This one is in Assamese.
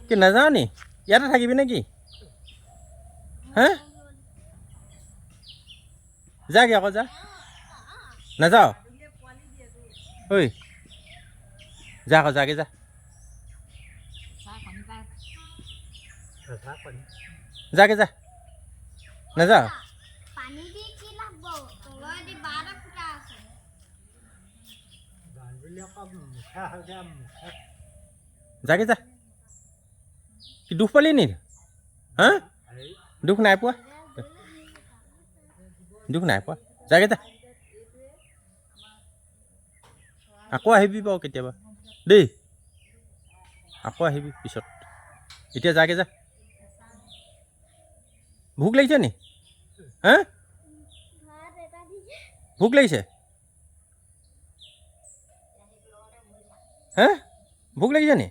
কি নাযাওঁ নি? ইয়াতে থাকিবি নে কি? হে, যাগে আকৌ, যা। নাযাওঁ ঐ, যা আকৌ, যাগে যা। চাহ পানী পাই। যাগে যা, নাযাওঁ। পানী দি কি লাভ বাৰু? তলেদি 12টা ফুটা আছে। যাগে যা। কি দুখ পালি নি? হা, দুখ নাই পোৱা, দুখ নাই পোৱা। যাগে যা, আকৌ আহিবি বাৰু কেতিয়াবা দেই, আকৌ আহিবি পিছত। এতিয়া যাগে যা। ভোক লাগিছে নি? হা, ভাত এটা দি। ভোক লাগিছে? হে, ভোক লাগিছে নি?